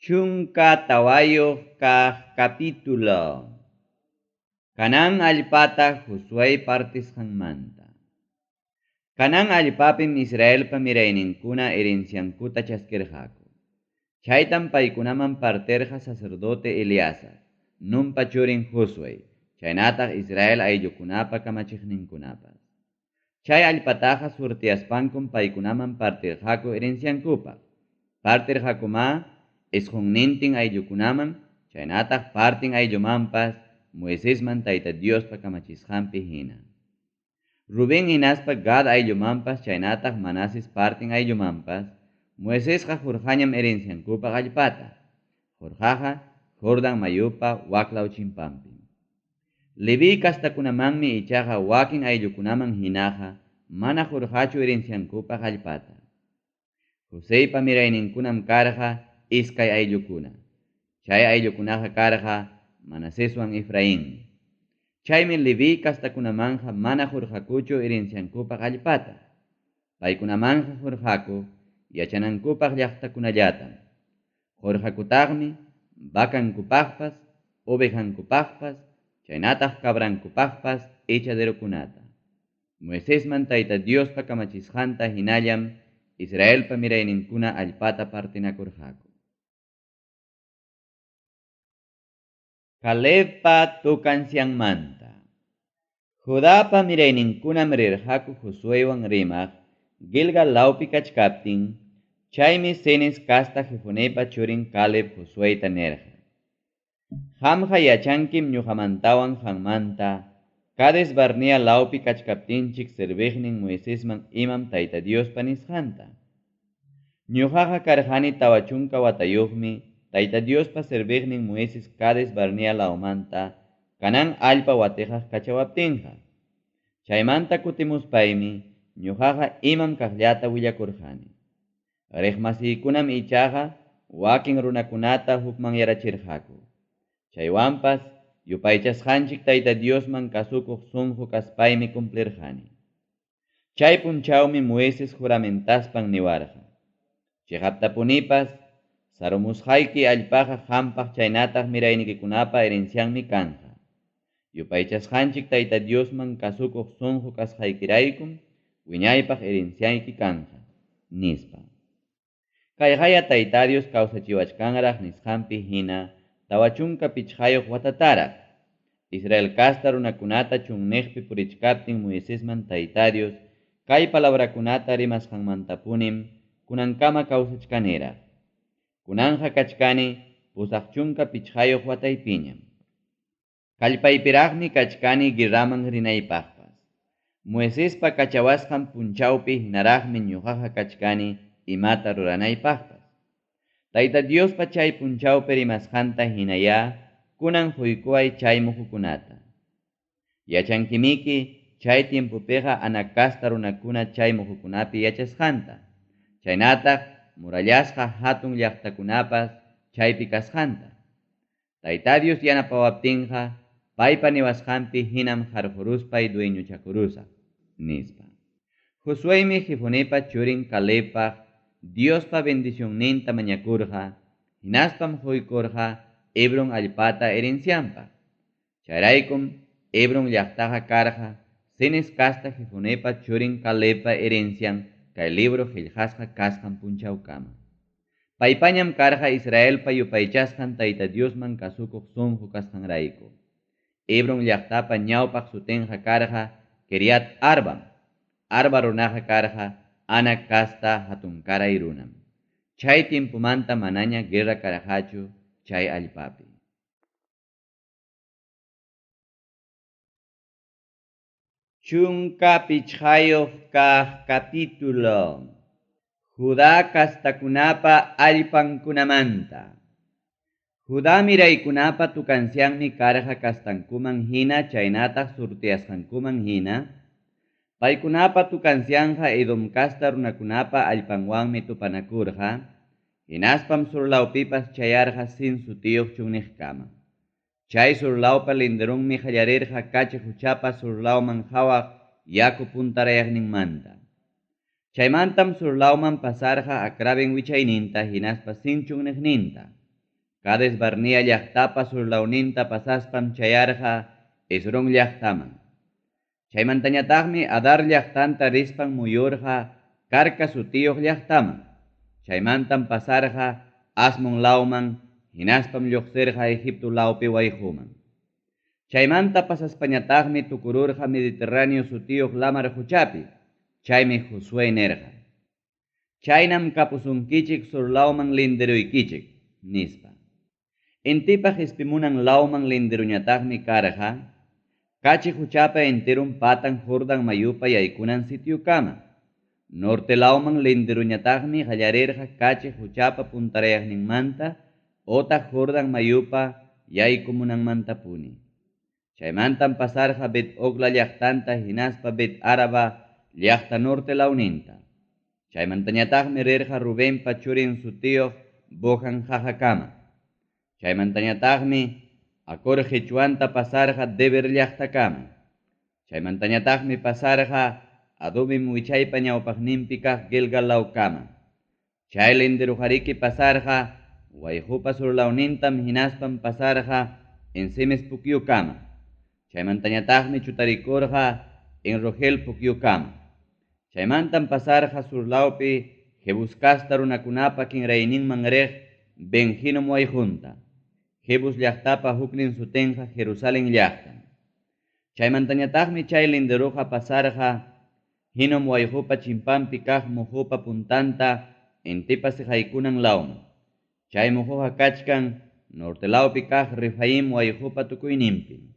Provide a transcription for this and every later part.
14 kaq capítulo. Canaán allpata Josué partisqanmanta. Canaán allpapim Israelpa mirayninkuna herenciankuta chaskirqaku. Chaytam paykunaman partirqa sacerdote Eleazar, Nunpa churin Josué, chaynataq Israel ayllukunapa kamachiqninkunapas. Chay allpataqa surtiyaspankum paykunaman partirqaku herenciankupaq. Partirqakuma isqunnintin ayllukunaman, chaynataq partin ayllumanpas Moisesman Tayta Diospa kamachisqanpi hina. Rubén hinaspa Gad ayllumanpas chaynataq Manases partin ayllumanpas Moisesqa qurqañam herenciankupaq allpata. Qurqaqa Jordan mayupa waklaw chimpanpim. Leví kastakunamanmi ichaqa wakin ayllukunaman hinaqa mana qurqachu herenciankupaq allpata. Joseypa mirayninkunam karqa iskay ayllukuna. Chay ayllukunaqa karqa Manaseswan Efraínmi. Chaymi Leví kastakunamanja mana qurqakuchu herenciankupaq allpata. Paykunamanja qurqaku yachanankupaq llaqtakunallatam. Qurqakutaqmi vakankupaqpas, ovejankupaqpas, chaynataq cabrankupaqpas echaderokunata. Moisesman Tayta Diospa kamachisqanta hinallam Israelpa mirayninkuna allpata partinakurqaku. Calebpa tukancianmanta. Judapa mirayninkunam rirqaku Josuewan rimaq Gilgal lawpi kachkaptin, chaymi Cenes kasta Jefonepa churin Caleb Josueta nirqa. Qamqa yachankim ñuqamantawan qanmanta Cades Barnea lawpi kachkaptinchik serviqnin Moisesman imam Tayta Diospa nisqanta. Ñuqaqa karqani 40 watayuqmi Tayta Diospa serviqnin Moises Cades Barnea lawmanta Canaán allpa watiqaq kachawaptinqa. Chaymanta kutimuspaymi ñuqaqa imam kaqllata willakurqani. Riqmasiykunam ichaqa wakin runakunata hukmanyarachirqaku. Chaywanpas yupaychasqanchik Tayta Diosman kasukuq sunqu kaspaymi cumplirqani. Chay punchawmi Moises juramentaspan niwarqa. Chiqaptapunipas sarumusqayki allpaqa qampaq chaynataq miraynikikunapa herencianmi kanqa. Yupaychasqanchik Tayta Diosman kasukuq sunqu kasqaykiraykum wiñaypaq herenciayki kanqa, nispa. Kayqaya Tayta Dios kawsachiwachkanraq nisqanpi hina 45 watataraq. Israel kasta runakunata chunniqpi purichkaptin Moisesman Tayta Dios kay palabrakunata rimasqanmantapunim kunankama kawsachkaniraq. Kunanja kachkani 85 wataypiñam. Kallpaypiraqmi kachkani guerraman rinaypaqpas. Moisespa kachawasqan punchawpi hinaraqmi ñuqaqa kachkani imata ruranaypaqpas. Tayta Diospa chay punchawpi rimasqanta hinayá kunan huykuway chay muhukunata. Yachankimiki chay tiempopiqa Anak kasta runakuna chay muhukunapi yachasqanta. Chaynataq murallasqa hatun llaqtakunapas chaypi kasqanta. Tayta Dios yanapawaptinqa paypa niwasqanpi hinam qarquruspay dueñochakurusaq, nispa. Josuemi Jefonepa churin Calebpaq Diospa bendicionninta mañakurqa, hinaspam huykurqa Hebron allpata herencianpaq. Chayraykum Hebron llaqtaqa karqa Cenes kasta Jefonepa churin Calebpa herencian kay libro qillqasqa kasqan punchawkama. Paypañam karqa Israelpa yupaychasqan Tayta Diosman kasukuq sunqu kasqanrayku. Hebron llaqtapa ñawpaq sutinqa karqa Kiriat Arbam. Arba runaqa karqa Anak kasta hatunkaray runam. Chay tiempomanta manaña guerra karqachu chay allpapi. 15 kaq capítulo. Judá kastakunapa allpankunamanta. Judá miraykunapa tukancianmi karqa kastankuman hina chaynataq surtiyasqankuman hina. Paykunapa tukancianja Edom kasta runakunapa allpanwanmi tupanakurqa, hinaspam surlawpipas chayarqa Sin sutiyuq chunniqkama. Chay surlawpa linderunmi qallarirqa Kachi quchapa surlawman hawaq yaku puntarayaqninmanta. Chaymantam surlawman pasarqa Acrabin wichayninta hinaspa Sin chunniqninta. Cades Barnea llaqtapa surlawninta pasaspam chayarqa Hezrón llaqtaman. Chaymantañataqmi Adar llaqtanta rispan muyurqa Carca sutiyuq llaqtaman. Chaymantam pasarqa Asmon lawman, hinaspam lluqsirqa Egipto lawpi wayquman. Chaymanta pasaspañataqmi tukururqa Mediterráneo sutiyuq lamar quchapi. Chaymi Josué nirqa: Chaynam kapusunkichik surlawman linderuykichik, nispa. Intipa qispimunan lawman linderuñataqmi karqa Kachi quchapa enteron patan Jordan mayupa yaykunan sitiokama. Norte lawman linderuñataqmi qallarirqa Kachi quchapa puntarayaqninmanta otaq Jordan mayupa yaykumunanmantapuni. Chaymantam pasarqa Bet Ogla llaqtanta hinaspa Bet Araba llaqta norte lawninta. Chaymantañataqmi rirqa Rubenpa churin sutiyuq Bohan qaqakama. Chaymantañataqmi Acor qichwanta pasarqa Debir llaqtakama. Chaymantañataqmi pasarqa Adumim wichaypa ñawpaqninpi kaq Gilgal lawkama. Chay linderuqariki pasarqa wayqupa surlawnintam hinaspam pasarqa En-semes pukyukama. Chaymantañataqmi chutarikurqa En-rogel pukyukama. Chaymantam pasarqa surlawpi Jebus casta runakunapa kinrayninman riq Ben-Hinom wayqunta. Jebus llaqtapa huknin sutinqa Jerusalén llaqtam. Chaymantañataqmi chay linderuqa pasarqa Hinom wayqupa chimpanpi kaq muqupa puntanta intipa siqaykunan lawman. Chay muquqa kachkan norte lawpi kaq Refaim wayqupa tukuyninpim.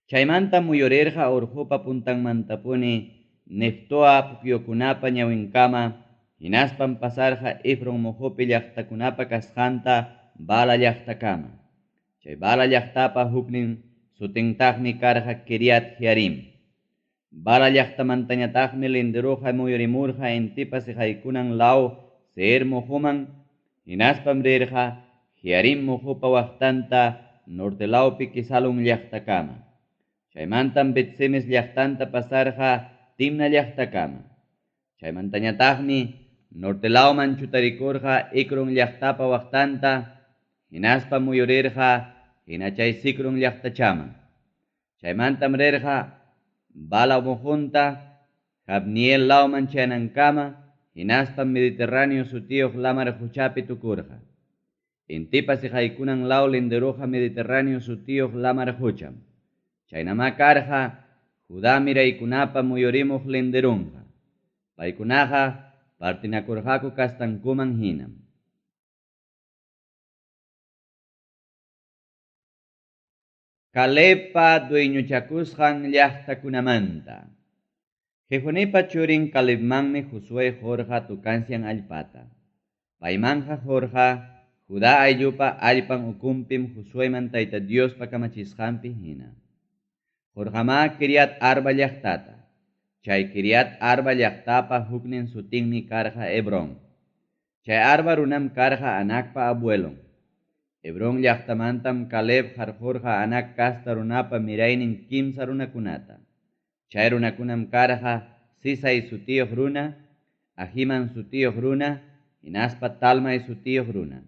Chaymantam muyurirqa urqupa puntanmantapuni Neftoa pukyukunapa ñawinkama, hinaspam pasarqa Efron muqupi llaqtakunapa kasqanta Baala llaqtakama. Chay Baala llaqtapa huknin sutintaqmi karqa Kiriat Jearim. Baala llaqtamantañataqmi linderuqa muyurimurqa intipa siqaykunan law Seir muquman, hinaspam rirqa Jearim muqupa waqtanta norte lawpi Quesalón llaqtakama. Chaymantam Bet-semes llaqtanta pasarqa Timna llaqtakama. Chaymantañataqmi norte lawman chutarikurqa Ecrón llaqtapa waqtanta, hinaspa muyurirqa hina chay Sicrón llaqtachaman. Chaymantam rirqa Baala muqunta Jabniel lawman chayanankama, hinaspam Mediterráneo sutiyuq lamar quchapi tukurqa. Intipa siqaykunan law linderuqa Mediterráneo sutiyuq lamar qucham. Chaynamá karqa Judá miraykunapa muyurimuq linderunqa. Paykunaqa partinakurqaku kastankuman hinam. Calebpa dueñochakusqan llaqtakunamanta. Jefonepa churin Calebmanmi Josué qurqa tukancian allpata. Paymanqa qurqa Judá ayllupa allpan ukunpim Josueman Tayta Diospa kamachisqanpi hina. Qurqamá Kiriat Arba llaqtata. Chay Kiriat Arba llaqtapa huknin sutinmi karqa Hebrón. Chay Arba runam karqa Anacpa abuelon. Hebrón llaqtamantam Caleb qarqurqa Anac casta runapa miraynin kimsa runakunata. Chay runakunam karqa Sisai sutiyuq runa, Ahiman sutiyuq runa, hinaspa Talmai sutiyuq runa.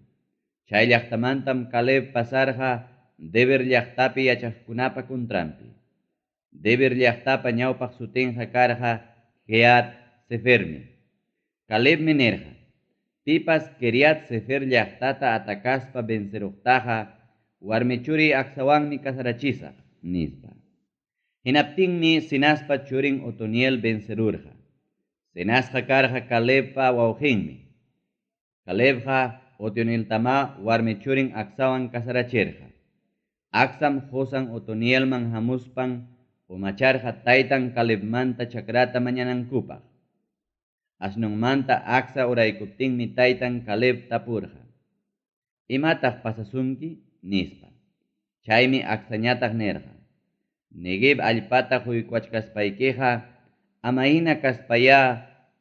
Chay llaqtamantam Caleb pasarqa Debir llaqtapi yachaqkunapa contranpi. Debir llaqtapa ñawpaq sutinqa karqa Geat Sefermi. Calebmi nirqa: Pipas Kiriat Sefer llaqtata atacaspa venceruqtaqa warmi churiy Acsawanmi casarachisaq, nispa. Hinaptinmi Cenazpa churin Otoniel vencerurqa. Cenazqa karqa Calebpa wawqinmi. Calebqa Otonieltamá warmi churin Acsawan casarachirqa. Acsam qosan Otonielman hamuspan umacharqa taytan Calebmanta chakrata mañanankupaq. Asnunmanta Acsa uraykuptinmi taytan Caleb tapurqa: Imataq pasasunki? Nispa. Chaymi Acsañataq nirqa: Neguev allpata quykuwachkaspaykiqa amahina kaspayá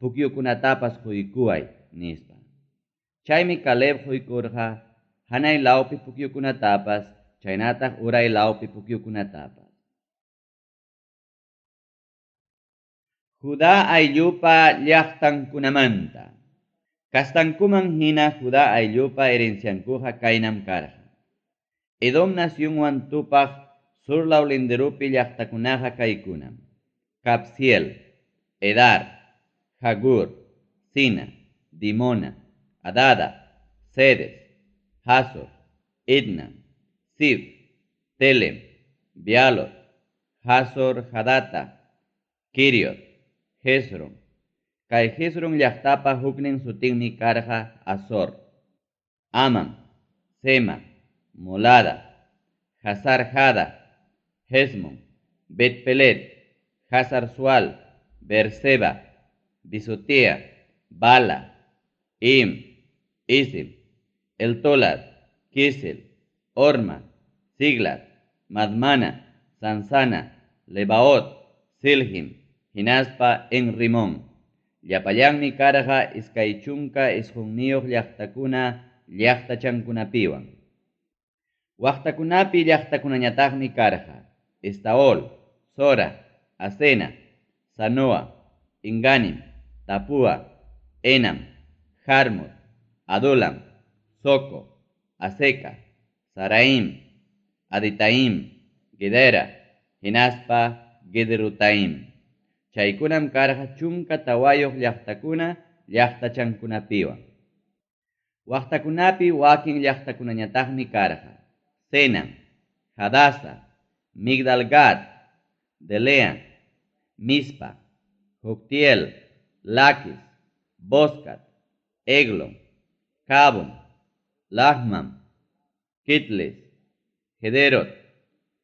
pukyukunatapas quykuway, nispa. Chaymi Caleb quykurqa hanay lawpi pukyukunatapas chaynataq uray lawpi pukyukunatapas. Judá ayllupa llaqtankunamanta. Castankuman hina Judá ayllupa herenciankuqa kaynam karqa. Edom nacionwan tupaq sur law linderopi llaqtakunaqa kaykunam: Capsiel, Edar, Jagur, Sina, Dimona, Adada, Cedes, Hazor, Idna, Sif, Telem, Bealot, Hazor, Hadata, Kiriot, Hezron. Kay Hezron llaqtapa huknin sutinmi karqa Azor, Amam, Sema, Molada, Hazar Hada, Hesmon, Betpelet, Hazar Sual, Berseba, Bisotea, Bala, Im, Isim, Eltolad, Kisel, Orma, Siglat, Madmana, Sansana, Lebaot, Silhim, hinaspa Enrimón. Llapallanmi karqa 29 llaqtakuna llaqtachankunapiwan. Waqtakunapi llaqtakunañataqmi karqa: Estaol, Sora, Asena, Sanoa, Inganim, Tapúa, Enam, Jarmut, Adulam, Soco, Aseca, Saraim, Aditaim, Gedera, hinaspa Gederutaim. Chaykunam karqa 14 llaqtakuna llaqtachankunapiwan. Waqtakunapi wakin llaqtakunañataqmi karqa: Senam, Hadasa, Migdalgad, Delea, Mispa, Joctiel, Laquis, Boscat, Eglon, Cabon, Lahmam, Kitlis, Gederot,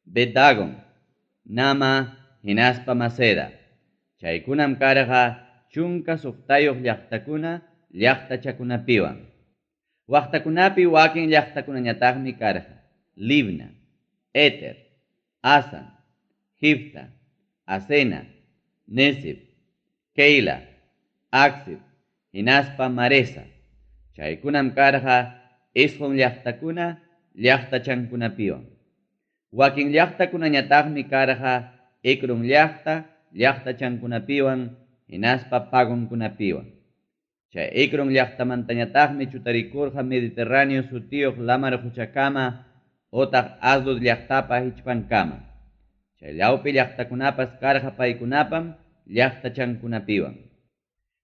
Bedagon, Nama, hinaspa Maceda. Chaykunam karqa 16 llaqtakuna llaqtachakunapiwan. Waqtakunapi wakin llaqtakunañataqmi karqa: Libna, Eter, Asan, Jifta, Asena, Nesib, Keila, Aksib, hinaspa Maresa. Chaykunam karqa 9 llaqtakuna llaqtachankunapiwan. Wakin llaqtakunañataqmi karqa Ecron llaqta llaqtachankunapiwan hinaspa pagonkunapiwan. Chay Ecron llaqtamantañataqmi chutarikurqa Mediterráneo sutiyuq lamar quchakama otaq Asdod llaqtapa hichpankama. Chay llawpi llaqtakunapas karqa paykunapam llaqtachankunapiwan.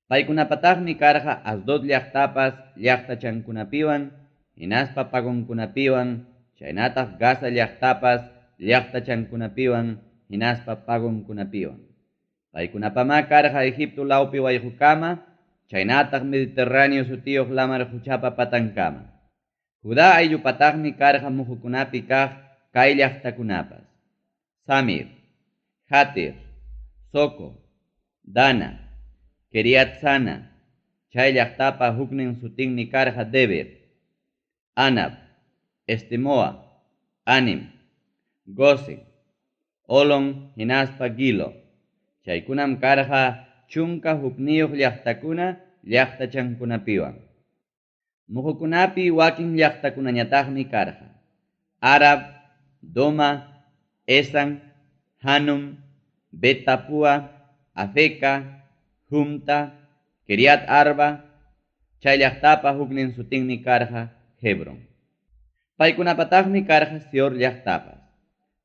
Paykunapataqmi karqa Asdod llaqtapas llaqtachankunapiwan hinaspa pagonkunapiwan, chaynataq Gaza llaqtapas llaqtachankunapiwan hinaspa pagonkunapiwan. Paykunapamá karqa Egipto lawpi wayqukama, chaynataq Mediterráneo sutiyuq lamar quchapa patankama. Judá ayllupataqmi karqa muhukunapi kaq kay llaqtakunapas: Samir, Hatir, Soco, Dana, Keriatzana, chay llaqtapa huknin sutinmi karqa Debir, Anab, Estemoa, Anim, Gosen, Olon hinaspa Gilo. Chaykunam karqa 11 llaqtakuna llaqtachankunapiwan. Muhukunapi wakin llaqtakunañataqmi karqa: Arab, Doma, Esan, Hanum, Betapua, Afeca, Jumta, Kiriat Arba. Chay llaqtapa huknin sutinmi karqa Hebron. Paykunapataqmi karqa Sior llaqtapas.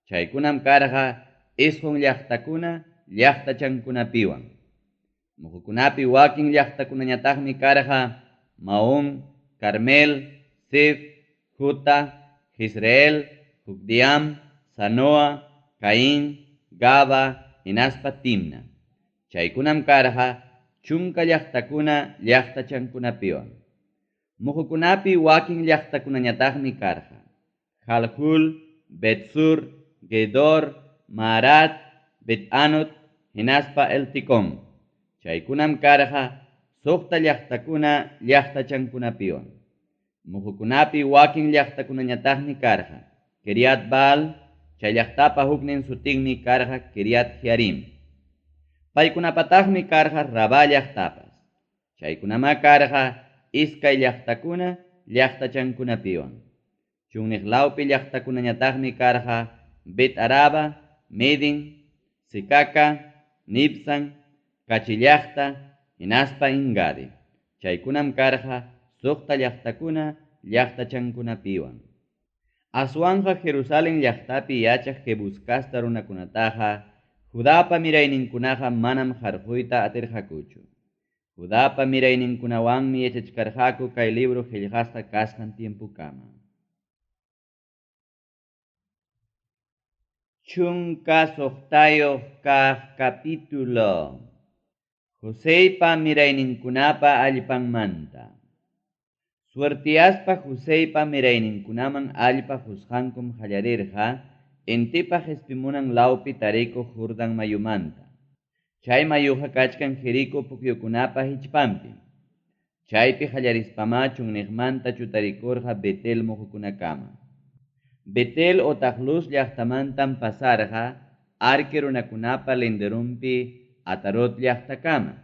Chaykunam karqa 9 llaqtakuna llaqtachankunapiwan. Muhukunapi wakin llaqtakunañataqmi karqa Maón, Carmel, Sif, Juta, Jezreel, Jukdiam, Sanoa, Caín, Gaba, hinaspa Timna. Chaykunam karqa 10 llaqtakuna llaqtachankunapiwan. Muhukunapi wakin llaqtakunañataqmi karqa: Jaljul, Betsur, Gedor, Maarat, Bet-Anot, hinaspa Elticón. Chaykunam karqa 6 llaqtakuna llaqtachankunapiwan. Muhukunapi wakin llaqtakunañataqmi karqa: Kiriat Baal, chay llaqtapa huknin sutinmi karqa Kiriat Jearim. Paykunapataqmi karqa Rabá llaqtapas. Chaykunamá karqa 2 llaqtakuna llaqtachankunapiwan. Chunniq lawpi llaqtakunañataqmi karqa Bet Araba, Medin, Sicaca, Nibsan, Kachi llaqta, hinaspa Ingadi. Chaykunam karqa suqta llaqtakuna llaqtachankunapiwan. Aswanqa Jerusalen llaqtapi yachaq Jebus casta runakunataqa Judapa mirayninkunaqa manam qarquyta atirqakuchu. Judapa mirayninkunawanmi yachachkarqaku kay libro qellqasqa kasqan tiempokama. 16 kaq capítulo. Joseypa mirayninkunapa allpanmanta. Suertiaspa Joseypa mirayninkunaman allpa qusqankum qallarirqa intipa qespimunan lawpi tarikuq Jordan mayumanta. Chay mayuqa kachkan Jerico pukyukunapa hichpanpim. Chaypi qallarispamá chunniqmanta chutarikurqa Betel muqukunakama. Betel otaq Luz llaqtamantam pasarqa Arque runakunapa linderunpi Atarot llaqtakama.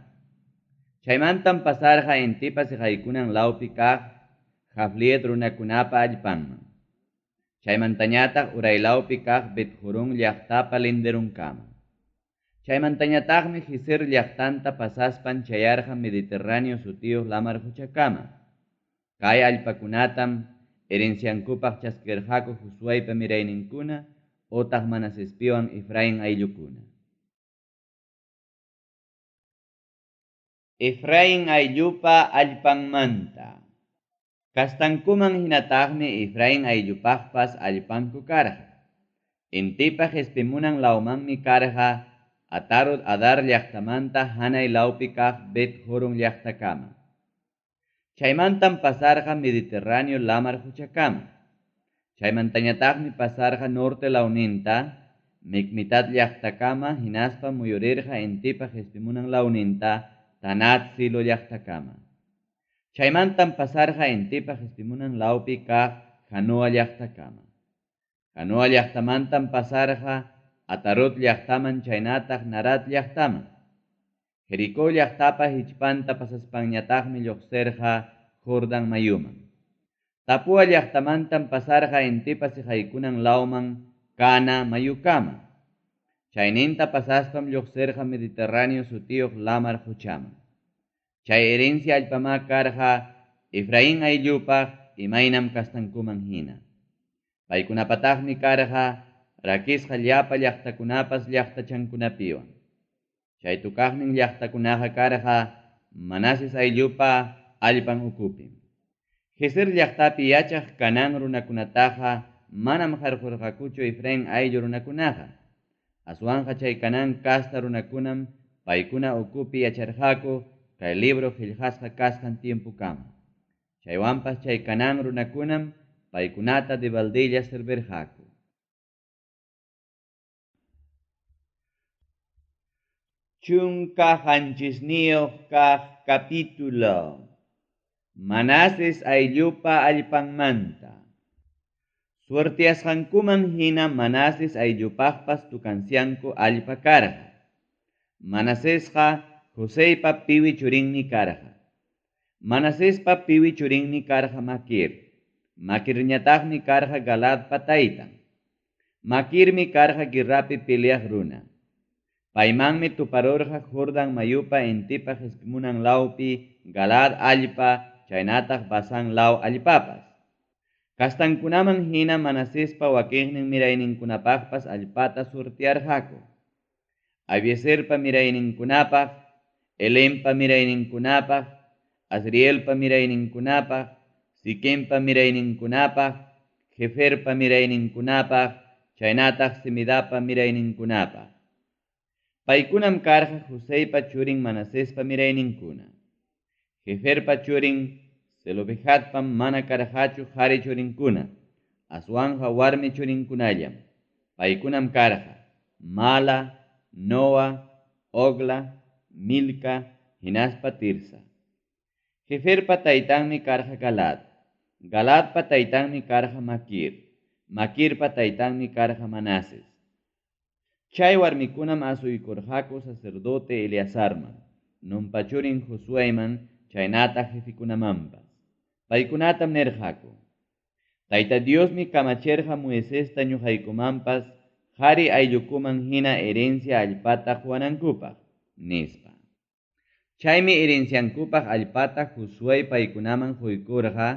Chaymantam pasarqa intipa siqaykunan lawpi kaq Jafliet runakunapa allpanman. Chaymantañataq uraylawpi kaq Bet-Jorón llaqtapa linderunkama. Chaymantañataqmi Gezer llaqtanta pasaspan chayarqa Mediterráneo sutiyuq lamar quchakama. Kay allpakunatam herenciankupaq chaskirqaku Josueypa mirayninkuna otaq Manasespiwan Efraín ayllukuna. Efraín ayllupa allpanmanta. Kastankuman hinataqmi Efraín ayllupaqpas allpanku karqa. Intipa qespimunan lawmanmi karqa Atarot Adar llaqtamanta hanay lawpi kaq Bet-Jorón llaqtakama. Chaymantam pasarqa Mediterráneo lamar quchakama. Chaymantañataqmi pasarqa norte lawninta Micmitat llaqtakama hinaspa muyurirqa intipa qespimunan lawninta Tanat Silo llaqtakama. Chaymantam pasarqa intipa qespimunan lawpi kaq Janoa llaqtakama. Janoa llaqtamantam pasarqa Atarot llaqtaman chaynataq Narat llaqtaman. Jericó llaqtapa hichpanta pasaspanñataqmi lluqsirqa Jordan mayuman. Tapua llaqtamantam pasarqa intipa siqaykunan lawman Cana mayukama. Chayninta pasaspam lluqsirqa Mediterráneo sutiyuq lamar quchaman. Chay herencia allpamá karqa Efraín ayllupaq imaynam kastankuman hina. Paykunapataqmi karqa rakisqa llapa llaqtakunapas llaqtachankunapiwan. Chay tukaqnin llaqtakunaqa karqa Manases ayllupa allpan ukupim. Gezer llaqtapi yachaq Canaán runakunataqa manam qarqurqakuchu Efraín ayllu runakunaqa. Aswanqa chay Canaán casta runakunam paykuna ukupi yacharqaku kay libro qellqasqa kasqan tiempokama. Chaywanpas chay Canaán runakunam paykunata debaldilla servirqaku. 17 kaq capítulo. Manases ayllupa allpanmanta. Suertiasqankuman hina Manases ayllupaqpas tukancianku allpa karqa. Manasesqa Joseypa piwi churinmi karqa. Manasespa piwi churinmi karqa Maquir. Maquirñataqmi karqa Galadpa taytan. Maquirmi karqa guerrapi peleaq runa. Paymanmi tuparurqa Jordan mayupa intipa qespimunan lawpi Galad allpa chaynataq Basán law allpapas. Kastankunaman hina Manasespa wakiqnin mirayninkunapaqpas allpata surtiarqaku. Abieserpa mirayninkunapaq, Helempa mirayninkunapaq, Asrielpa mirayninkunapaq, Siquempa mirayninkunapaq, Jeferpa mirayninkunapaq, chaynataq Semidapa mirayninkunapaq. Paykunam karqa Joseypa churin Manasespa mirayninkuna. Jeferpa churin Zelofehadpam mana karqachu qari churinkuna, aswanqa warmi churinkunallam. Paykunam karqa Mala, Noa, Ogla, Milca, hinaspa Tirsa. Jeferpa taytanmi karqa Galad. Galadpa taytanmi karqa Maquir. Maquirpa taytanmi karqa Manases. Chay warmikunam asuykurqaku sacerdote Eleazarman, Nunpa churin Josueyman, chaynataq jefekunamanpas. Paykunatam nirqaku: Tayta Diosmi kamachirqa Moisesta ñuqaykumanpas qari ayllukuman hina herencia allpata quwanankupaq, nispa. Chaymi herenciankupaq allpata Josué paykunaman qoykurqa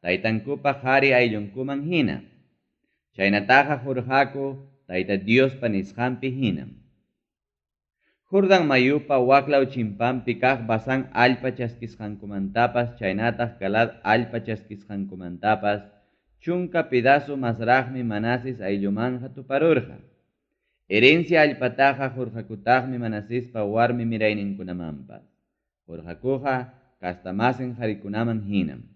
taytankupa qari ayllunkuman hina. Chaynataqa qurqaku Tayta Diospa nisqanpi hinam. Jordan mayupa waklaw chimpanpi kaq Basán allpa chaskisqankumantapas chaynataq Galaad allpa chaskisqankumantapas chunka pedazo masraqmi Manases ayllumanqa tuparurqa. Herencia allpataqa qurqakutaqmi Manasespa warmi mirayninkunamanpas. Qurqakuqa castamasin qarikunaman hinam.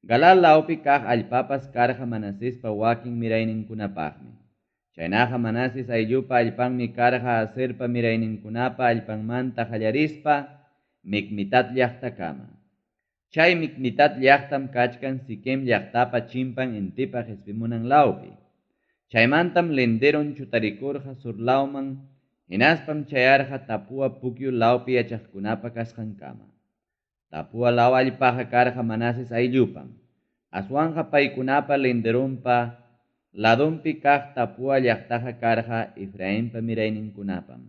Galaad lawpi kaq allpapas karqa Manasespa wakin mirayninkunapaqmi. Chaynaqa Manases ayllupa allpanmi karqa Aserpa mirayninkunapa allpanmanta qallarispa Micmitat llaqtakama. Chay Micmitat llaqtam kachkan Siquem llaqtapa chimpan intipa qespimunan lawpi. Chaymantam linderon chutarikurqa sur lawman hinaspam chayarqa Tapua pukyu lawpi yachaqkunapa kasqankama. Tapua law allpaqa karqa Manases ayllupam. Aswanqa paykunapa linderonpa ladonpi kaq Tapua llaqtaqa karqa Efrainpa mirayninkunapam.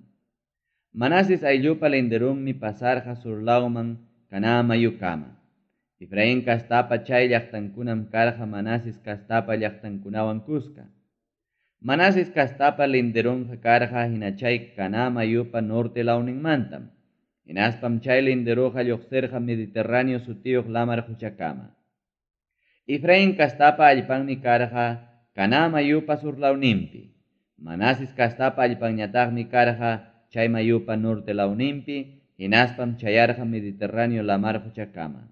Manases ayllupa linderonmi pasarqa sur lawman Caná mayukama. Efraín castapa chay llaqtankunam karqa Manases castapa llaqtankunawan kuska. Manases castapa linderonqa karqa hina chay Caná mayupa norte lawninmantam. Hinaspam chay linderoqa lluqsirqa Mediterráneo sutiyuq lamar quchakama. Efraín castapa allpanmi karqa Caná mayupa surlawninpi. Manases castapa allpanñataqmi karqa chay mayupa norte lawninpi, hinaspam chayarqa Mediterráneo lamar quchakama.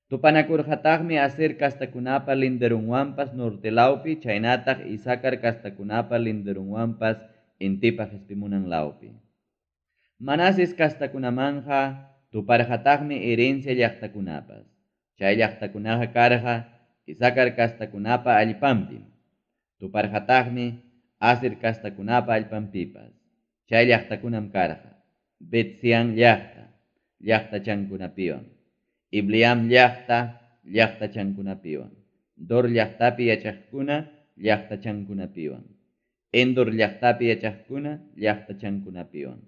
Tupanakurqataqmi Aser castakunapa linderonwanpas norte lawpi, chaynataq Isacar castakunapa linderonwanpas intipa qespimunan lawpi. Manases castakunamanqa tuparqataqmi herencia llaqtakunapas. Chay llaqtakunaqa karqa Isacar castakunapa allpanpim. Tuparqataqmi Aser castakunapa allpanpipas. Chay llaqtakunam karqa Bet-seán llaqta, llaqtachankunapiwan, Ibleam llaqta, llaqtachankunapiwan, Dor llaqtapi yachaqkuna, llaqtachankunapiwan, Endor llaqtapi yachaqkuna, llaqtachankunapiwan,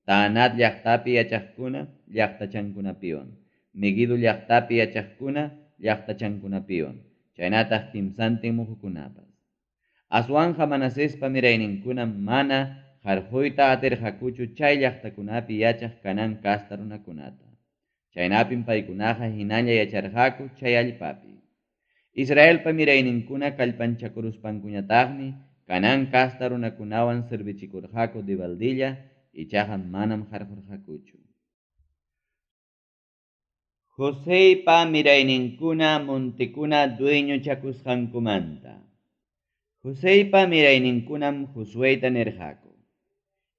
Taanat llaqtapi yachaqkuna, llaqtachankunapiwan, Meguido llaqtapi yachaqkuna, llaqtachankunapiwan, chaynataq kimsantin muqukunapas. Aswanqa Manasespa mirayninkunam mana qarquyta atirqakuchu chay llaqtakunapi yachaq Canaán casta runakunata. Chaynapim paykunaqa hinalla yacharqaku chay allpapi. Israelpa mirayninkuna kallpanchakuruspankuñataqmi Canaán casta runakunawan servichikurqaku debaldilla, ichaqa manam qarqurqakuchu. Joseypa mirayninkuna montekuna dueñochakusqankumanta. Joseypa mirayninkunam Josueyta nirqaku,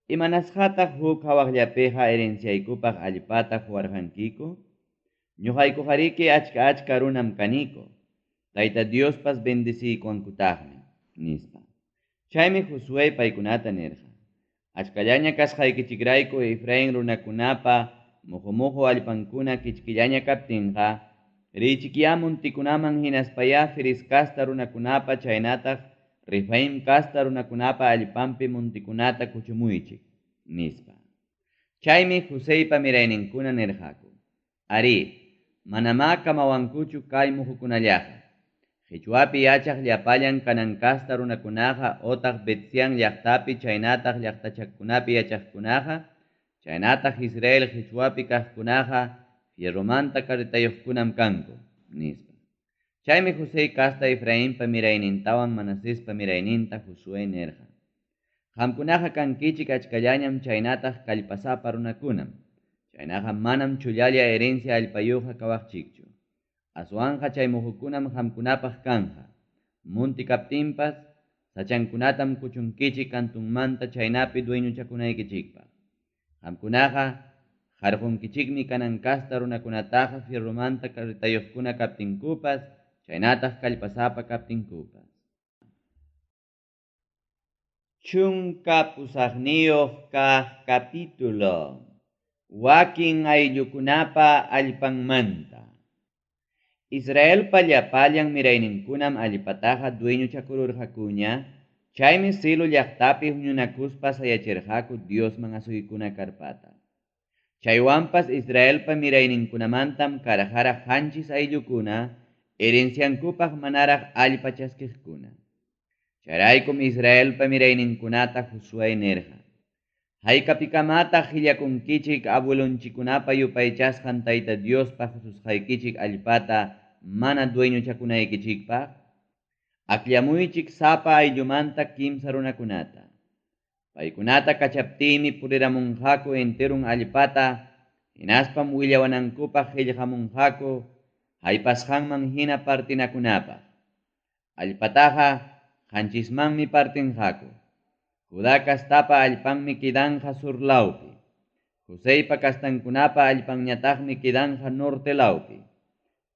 Imanasqataq huk hawaqllapiqa herenciaykupaq allpata quwarqankiku? Ñuqaykuqariki achka-achka runam kaniku, Tayta Diospas bendeciykuwankutaqmi, nispa. Chaymi Josué paykunata nirqa, Achkallaña kasqaykichikrayku Efraín runakunapa muqu-muqu allpankuna kichkillaña kaptinqa, riychikyá montekunaman hinaspayá Ferez casta runakunapa chaynataq Refaim casta runakunapa allpanpi montekunata kuchumuychik, nispa. Chaymi Joseypa mirayninkuna nirqaku, Arí, manamá kamawankuchu kay muqukunallaqa. Qichwapi yachaq llapallan Canaán casta runakunaqa otaq Bet-seán llaqtapi chaynataq llaqtachakunapi yachaqkunaqa, chaynataq Israel qichwapi kaqkunaqa fierromanta carretayuqkunam kanku, nispa. Chaymi Josey casta Efrainpa miraynintawan Manasespa mirayninta Josué nirqa, Qamkunaqa kankichik achkallañam chaynataq kallpasapa runakunam, chaynaqa manam chullalla herencia allpayuqqa kawaqchikchu. Aswanqa chay muqukunam qamkunapaq kanqa. Monte kaptinpas, sachankunatam kuchunkichik cantonmanta chaynapi dueñochakunaykichikpaq. Qamkunaqa qarqunkichikmi Canaán casta runakunataqa fierromanta carretayuqkuna kaptinkupas chaynataq kallpasapa kaptinkupas. 18 kaq capítulo. Wakin ayllukunapa allpanmanta. Israelpa llapallan mirayninkunam allpataqa dueñochakururqakuña, chaymi Silo llaqtapi huñunakuspa sayachirqaku Diosman asuykuna carpata. Chaywanpas Israelpa mirayninkunamantam karqaraq 7 ayllukuna herenciankupaq manaraq allpa chaskiqkuna. Chayraykum Israelpa mirayninkunata Josué nirqa: Haykapikamataq qillakunkichik abuelonchikkunapa yupaychasqan Tayta Diospa qosusqaykichik allpata mana dueñochakunaykichikpaq? Akllamuychik sapa ayllumanta 3 runakunata. Paykunata kachaptiymi puriramunqaku enterun allpata, hinaspam willawanankupaq qillqamunqaku haypasqanman hina partinakunapaq. Allpataqa 7manmi partinqaku. Judá kastapa allpanmi quedanqa sur lawpi. Joseypa kastankunapa allpanñataqmi quedanqa norte lawpi.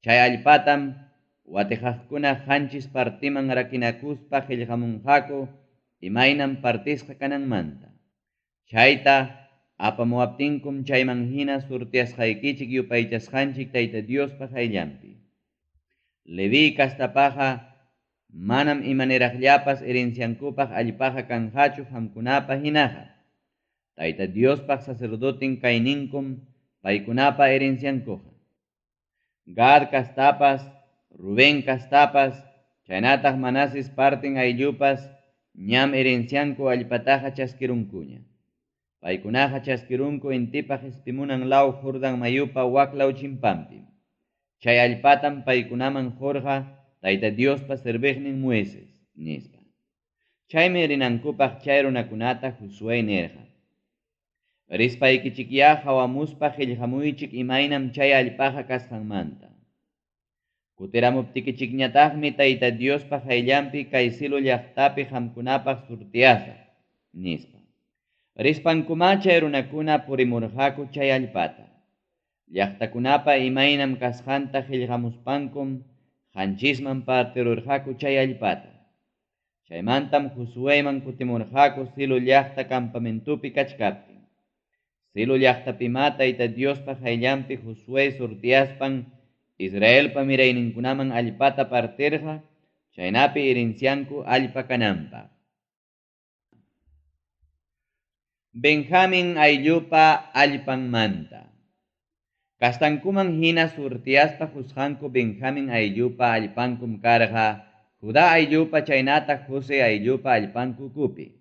Chay allpatam watiqaqkuna 7 partiman rakinakuspa qillqamunqaku imaynam partisqa kananmanta. Chayta apamuwaptinkum chayman hina surtiasqaykichik yupaychasqanchik Tayta Diospa qayllanpi. Leví kastapaqa manam imaniraqllapas herenciankupaq allpaqa kanqachu qamkunapa hinaqa. Tayta Diospaq sacerdotin kayninkum paykunapa herenciankuqa. Gad kastapas, Rubén kastapas, chaynataq Manases partin ayllupas ñam herencianku allpataqa chaskirunkuña. Paykunaqa chaskirunku intipa qispimunan law Jordán mayupa waklaw chimpanpi. Chay allpatam paykunaman qurqa Tayta Diospa serviqnin Moisés, nispa. Chaymi rinankupaq chay runakunata Josué nirqa: Rispaykichikyá hawamuspa qillqamuychik imaynam chay allpaqa kasqanmanta. Kutiramuptikichikñataqmi Tayta Diospa qayllanpi kay Silo llaqtapi qamkunapaq surtiasaq, nispa. Rispankumá chay runakuna purimurqaku chay allpata. Llaqtakunapa imaynam kasqanta qillqamuspankum 7man partirurqaku chay allpata. Chaymantam Josuéman kutimurqaku Silo llaqta campamentopi kachkaptin. Silo llaqtapimá Tayta Diospa qayllanpi Josué surtiaspan Israelpa mirayninkunaman allpata partirqa, chaynapi herencianku allpa kananpaq. Benjamín ayllupa allpanmanta. Kastankuman hina surtiaspa qusqanku Benjamín ayllupa allpankum karqa Judá ayllupa chaynataq José ayllupa allpanku ukupi.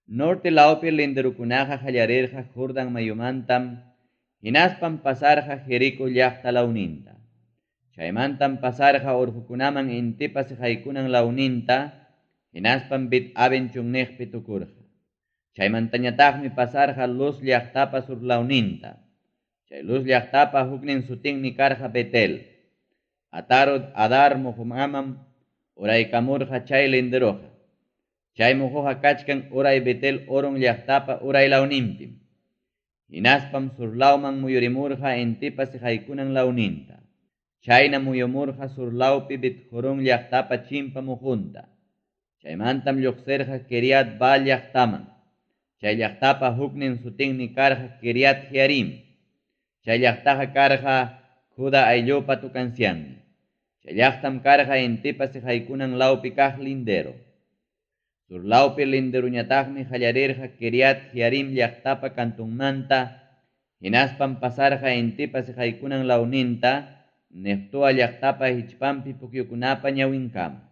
Norte lawpi linderukunaqa qallarirqa Jordán mayumantam, hinaspam pasarqa Jericó llaqta lawninta. Chaymantam pasarqa urqukunaman intipa siqaykunan lawninta, hinaspam Bet Aven chunniqpi tukurqa. Chaymantañataqmi pasarqa Luz llaqtapa sur lawninta. Chay Luz llaqtapa huknin sutinmi karqa Betel. Atarot Adar muqumamam uraykamurqa chay linderoqa. Chay muquqa kachkan uray Betel Oron llaqtapa uray lawninpim. Hinaspam sur lawman muyurimurqa intipa siqaykunan lawninta. Chayna muyumurqa sur lawpi Bet-Jorón llaqtapa chimpa muqunta. Chaymantam lluqsirqa Kiriat Baal llaqtaman. Chay llaqtapa huknin sutinmi karqa Kiriat Jearim. Chay llaqtaqa karqa Judá ayllupa tukancianmi. Chay llaqtam karqa intipa siqaykunan lawpi kaq lindero. Sur lawpi linderuñataqmi qallarirqa Kiriat Jearim llaqtapa kantunmanta, hinaspam pasarqa intipa siqaykunan lawninta, Neftoa llaqtapa hichpanpi pukyukunapa ñawinkama.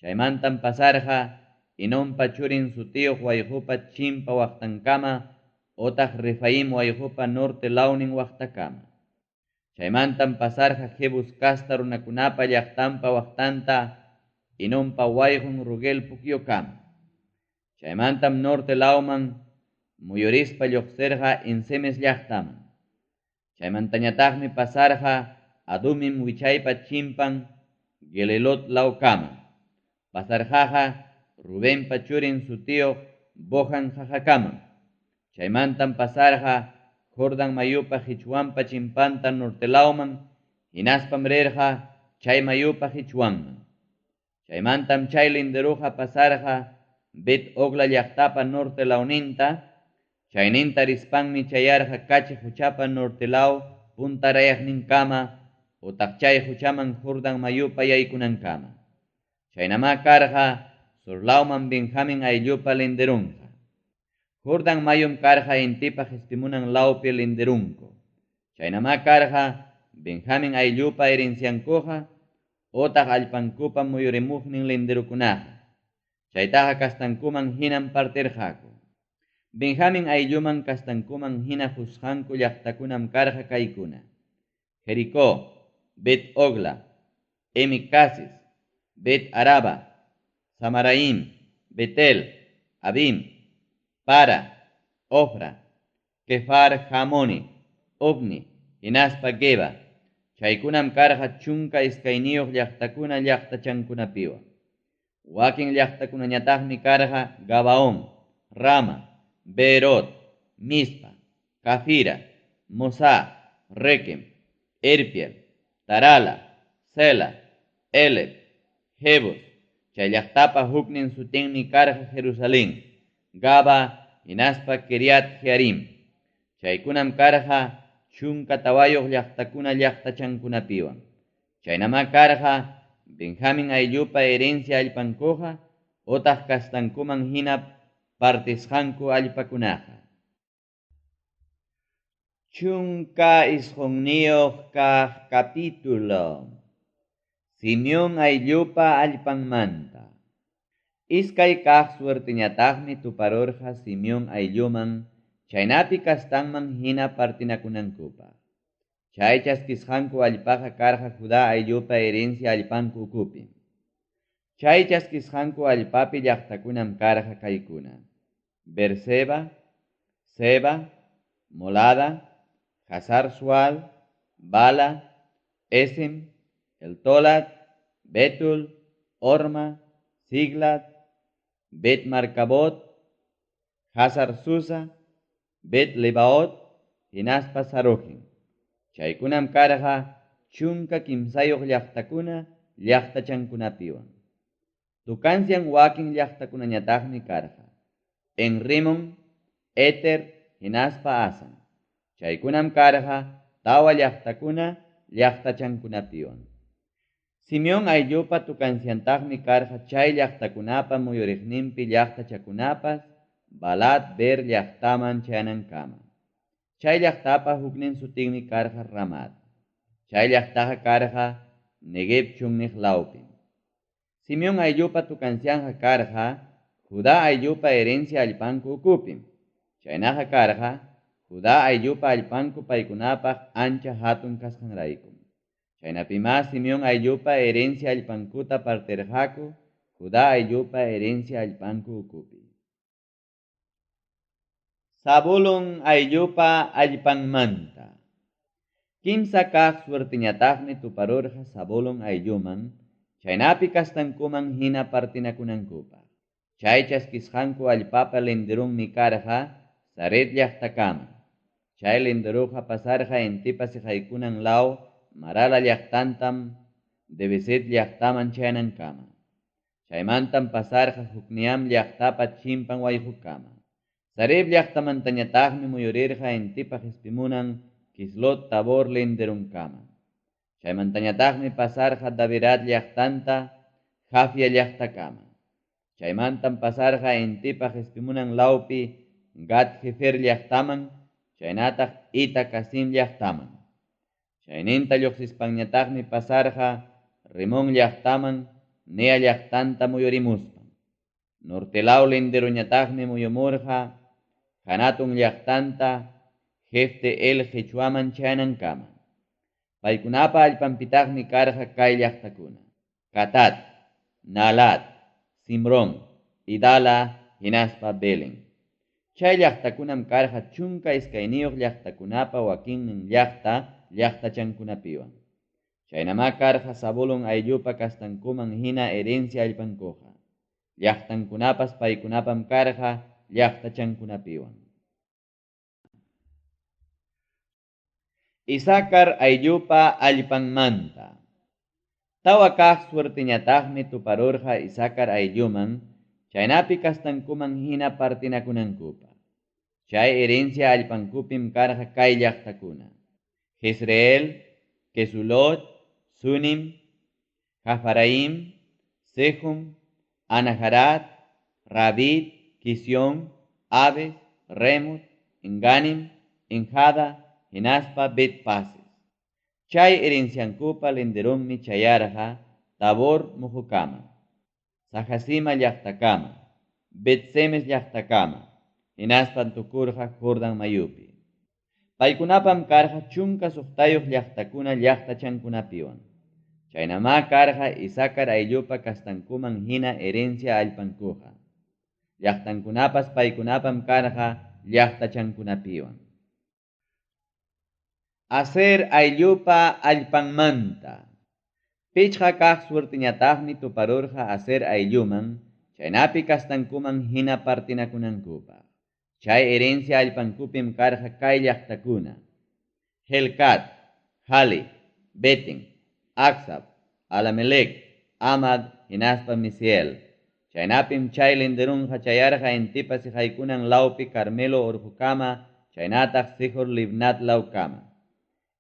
Chaymantam pasarqa Hinonpa churin sutiyuq wayqupa chimpa waqtankama otaq Refaim wayqupa norte lawnin waqtakama. Chaymantam pasarqa Jebus kasta runakunapa llaqtanpa waqtanta Hinonpa wayqun Rugel pukyukama. Chaymantam norte lawman muyurispa lluqsirqa Ensemes llaqtaman. Chaymantañataqmi pasarqa Adumim wichaypa chimpan Gelelot lawkama. Pasarqaqa Rubenpa churin sutiyuq Bohan qaqakama. Chaymantam pasarqa Jordán mayupa hichwanpa chimpanta norte lawman, hinaspam rirqa chay mayupa hichwanman. Chaymantam chay linderuqa pasarqa Bet Ogla llaqtapa norte lawninta, chayninta rispanmi chayarqa Kachi quchapa norte law puntarayaqninkama utaq chay quchaman Jordán mayupa yaykunankama. Chaynamá karqa sur lawman Benjamín ayllupa linderunqa. Jordan mayum karqa intipa qespimunan lawpi linderunku. Chaynamá karqa Benjamin ayllupa herenciankuqa otaq allpankupa muyurimuqnin linderukunaqa. Chaytaqa kastankuman hinam partirqaku. Benjamin aylluman kastankuman hina qusqanku llaqtakunam karqa kaykuna: Jericó, Bet Ogla, Emicasis, Bet Araba, Samaraim, Betel, Abim, Para, Ofra, Kefar Hamoni, Ovni, hinaspa Geba. Chaykunam karqa 12 llaqtakuna llaqtachankunapiwan. Wakin llaqtakunañataqmi karqa Gabaón, Rama, Beerot, Mispa, Cafira, Mosá, Requem, Erpiel, Tarala, Sela, Eleb, Jebus. Chay llaqtapa huknin sutinmi karqa Jerusalén, Gaba, hinaspa Kiriat Jearim. Chaykunam karqa 14 llaqtakuna llaqtachankunapiwan. Chaynamá karqa Benjamin ayllupa herencia allpankuqa otaq kastankuman hina partisqanku allpakunaqa. 19 kaq capítulo. Simeón ayllupa allpanmanta. Iskay kaq suerteñataqmi tuparurqa Simeón aylluman, chaynapi kastanman hina partinakunankupaq. Chay chaskisqanku allpaqa karqa Judá ayllupa herencia allpanku ukupim. Chay chaskisqanku allpapi llaqtakunam karqa kaykuna: Berseba, Seba, Molada, Hazar Sual, Bala, Esim, El Tolad, Betul, Orma, Siglat, Bet Marcabot, Hazar Susa, Bet Lebaot, hinaspa Sarujin. Chaykunam karqa 13 llaqtakuna llaqtachankunapiwan. Tukansian wakin llaqtakunañataqmi karqa: Enrimon, Eter, hinaspa Asan. Chaykunam karqa 4 llaqtakuna llaqtachankunapiwan. Simeón ayllupa tukansiantaqmi karqa chay llaqtakunapa muyuriqninpi llaqtachakunapas Balat Ber llaqtaman chayanankama. Chay llaqtapa huknin sutinmi karqa Ramat. Chay llaqtaqa karqa Negev chunniq lawpim. Simeón ayllupa tukansianqa karqa Judá ayllupa herencia allpanku ukupim. Chaynaqa karqa Judá ayllupa allpanku paykunapaq ancha hatun kasqanraykum. Chaynapimá Simeón ayllupa herencia allpankuta partirqaku Judá ayllupa herencia allpanku ukupi. Zabulón ayllupa allpanmanta. Kimsa kaq suerteñataqmi tuparurqa Zabulón aylluman, chaynapi kastankuman hina partinakunankupaq. Chay chaskisqanku allpapa linderunmi karqa Sared llaqtakama. Chay linderuqa pasarqa intipa siqaykunan law Marala llaqtantam Debeset llaqtaman chayanankama. Chaymantam pasarqa Jukniam llaqtapa chimpan wayqukama. Sareb llaqtamantañataqmi muyurirqa intipa qespimunan Kislot Tabor linderunkama. Chaymantañataqmi pasarqa Davirat llaqtanta Jafia llaqtakama. Chaymantam pasarqa intipa qespimunan lawpi Gat Jefer llaqtaman, chaynataq Ita Kasim llaqtaman. Chayninta lluqsispanñataqmi pasarqa Rimón llaqtaman, Nea llaqtanta muyurimuspan. Norte law linderuñataqmi muyumurqa Hanatun llaqtanta Jefte el Jechuaman chayanankama. Paykunapa allpanpitaqmi karqa kay llaqtakuna: Katat, Nalat, Simrón, Idala, hinaspa Belén. Chay llaqtakunam karqa 12 llaqtakunapa wakinnin llaqta llaqtachankunapiwan. Chaynamá karqa Zabulón ayllupa kastankuman hina herencia allpankuqa. Llaqtankunapas paykunapam karqa llaqtachankunapiwan. Isakar ayllupa allpanmanta. Tawa kaq suerteñataqmi tuparurqa Isakar aylluman, chaynapi kastankuman hina partinakunankupaq. Chay herencia allpankupim karqa kay llaqtakuna: Jezreel, Kesulot, Sunim, Jafaraim, Sejum, Anaharat, Rabit, Kisión, Aves, Remot, Enganim, Enjada hinaspa Bet-pases. Chay herenciankupa linderonmi chayarqa Tabor muqukama, Sajasima llaqtakama, Bet-semes llaqtakama, hinaspam tukurqa Jordan mayupi. Paykunapam karqa 16 llaqtakuna llaqtachankunapiwan. Chaynamá karqa Isacar ayllupa kastankuman hina herencia allpankuqa. Llaqtankunapas paykunapam karqa llaqtachankunapiwan. Aser ayllupa allpanmanta. Pichqa kaq suerteñataqmi tuparurqa Aser aylluman, chaynapi kastankuman hina partinakunankupaq. Chay herencia allpankupim karqa kay llaqtakuna: Helcat, Hali, Beten, Aksab, Alamelec, Amad hinaspa Misiel. Chaynapim chay linderunqa chayarqa intipa siqaykunan lawpi Carmelo urqukama, chaynataq Sijor Libnat lawkama.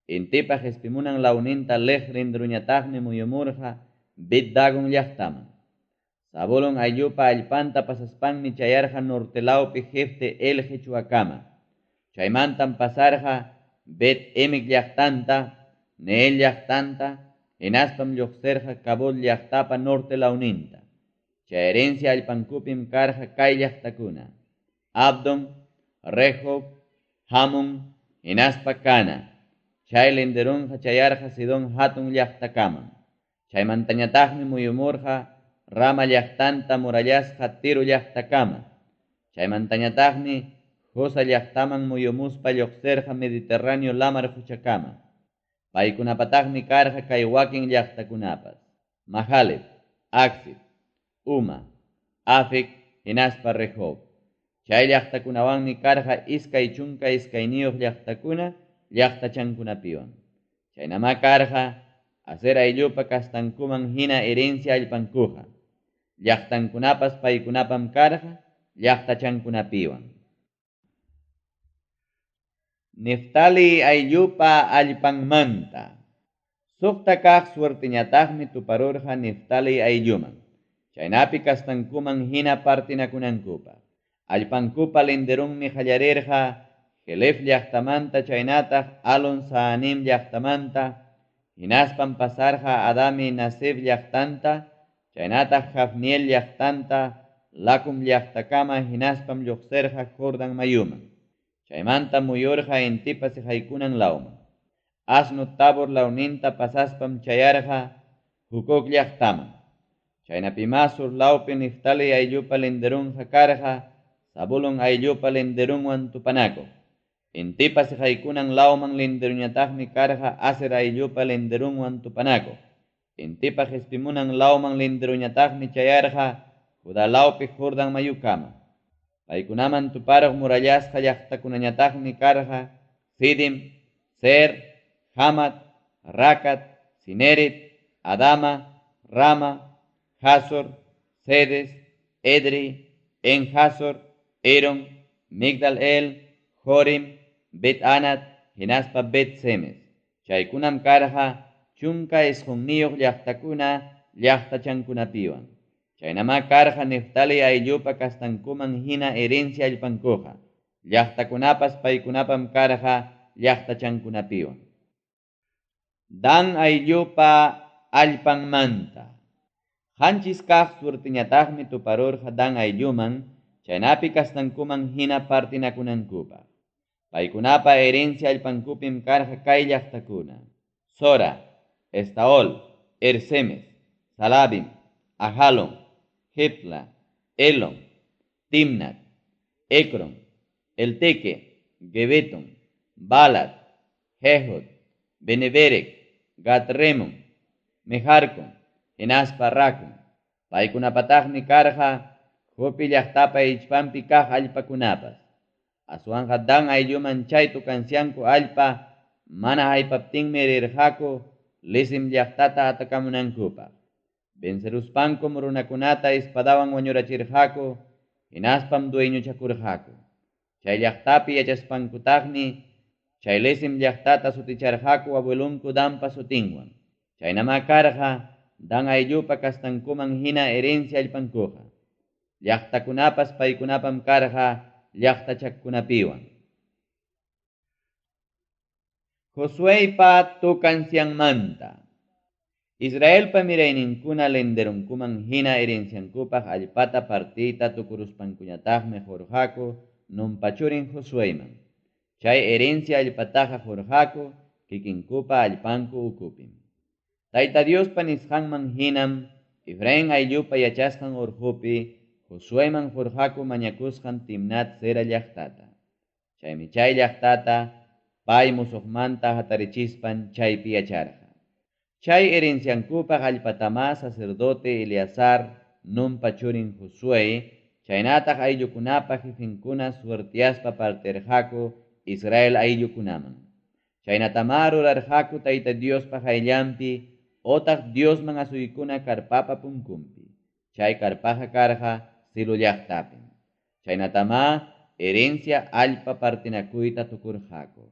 Intipa qespimunan lawninta liq linderuñataqmi muyumurqa Bet-dagon llaqtaman. Zabulón ayllupa allpanta pasaspanmi chayarqa norte lawpi Jefte El qechwakama. Chaymantam pasarqa Bet-Emek llaqtanta, Neel llaqtanta, hinaspam lluqsirqa Kabul llaqtapa norte lawninta. Chay herencia allpankupim karqa kay llaqtakuna: Abdon, Rehob, Hamon, hinaspa Cana. Chay linderunqa chayarqa Sidón hatun llaqtakamam. Chaymantañataqmi muyumurqa Rama llaqtanta murallasqa Tiro llaqtakama. Chaymantañataqmi Josa llaqtaman muyumuspa lluqsirqa Mediterráneo lamar quchakama. Paykunapataqmi karqa kay wakin llaqtakunapas: Mahaleb, Aksib, Uma, Afec, hinaspa Rehob. Chay llaqtakunawanmi karqa 22 llaqtakuna llaqtachankunapiwan. Chaynamá karqa Aser ayllupa kastankuman hina herencia allpankuqa. Llaqtankunapas paykunapam karqa llaqtachankunapiwan. Neftali ayllupa allpanmanta. Suqta kaq suerteñataqmi tuparurqa Neftali aylluman, chaynapi kastankuman hina partinakunankupaq. Allpankupa linderunmi qallarirqa Jelef llaqtamanta chaynataq Alon Saanim llaqtamanta, hinaspam pasarqa Adami Naseb llaqtanta, chaynataq Jafniel llaqtanta, Lacum llaqtakama, hinaspam lluqsirqa Jordan mayuman. Chaymanta muyurqa intipa siqaykunan lawman. Asno Tabor lawninta pasaspam chayarqa Hucoc llaqtaman. Chaynapimá sur lawpi Neftali ayllupa linderunqa karqa Zabulón ayllupa linderunwan tupanakuq. Intipa siqaykunan lawman linderuñataqmi karqa Aser ayllupa linderunwan tupanakuq. Intipa qespimunan lawman linderuñataqmi chayarqa Judá lawpi Jordan mayukama. Paykunaman tuparuq murallasqa llaqtakunañataqmi karqa Sidim, Ser, Hamat, Rakat, Cineret, Adama, Rama, Hazor, Cedes, Edri, En-Hazor, Eron, Migdal-El, Jorim, Bet-Anat, hinaspa Bet-Semes. Chaykunam karqa 19 llaqtakuna llaqtachankunapiwan. Chaynamá karqa Neftali ayllupa kastankuman hina herencia allpankuqa. Llaqtakunapas paykunapam karqa llaqtachankunapiwan. Dan ayllupa allpanmanta. 7 kaq suerteñataqmi tuparurqa Dan aylluman, chaynapi kastankuman hina partinakunankupaq. Paykunapa herencia allpankupim karqa kay llaqtakuna: Sora, Estaol, Ersemes, Salabim, Ajalon, Jepla, Elon, Timnat, Ekron, Elteque, Gebeton, Balat, Jehod, Beneberec, Gatremon, Mejarcon, hinaspa Racon. Paykunapataqmi karqa Jope llaqtapa hichpanpi kaq allpakunapas. Aswanqa Dan aylluman chay tukancianku allpa mana haypaptinmi rirqaku Lisim llaqtata atakamunankupaq. Venceruspankum runakunata espadawan wañurachirqaku, hinaspam dueñochakurqaku. Chay llaqtapi yachaspankutaqmi chay Lisim llaqtata suticharqaku abuelunku Danpa sutinwan. Chaynamá karqa Dan ayllupa kastankuman hina herencia allpankuqa. Llaqtakunapas paykunapam karqa llaqtachakunapiwan. Josueypa tocancianmanta. Israelpa mirayninkuna linderonkuman hina herenciankupaq allpata partiyta tukuruspankuñataqmi qurqaku Nunpa churin Josueyman. Chay herencia allpataqa qurqaku kikinkupa allpanku ukupim. Tayta Diospa nisqanman hinam Efraín ayllupa yachasqan orqopi Josueyman qurqaku mañakusqan Timnat Sera llaqtata. Chaymi chay llaqtata pay musuqmanta hatarichispan chaypi yacharqa. Chay herenciankupaq allpatamá sacerdote Eleazar, Nunpa churin Josué, chaynataq ayllukunapa jefenkuna suertiaspa partirqaku Israel ayllukunaman. Chaynatamá rurarqaku Tayta Diospa qayllanpi otaq Diosman asuykuna karpapa punkunpi. Chay karpaqa karqa Silo llaqtapim. Chaynatamá herencia allpa partinakuyta tukurqaku.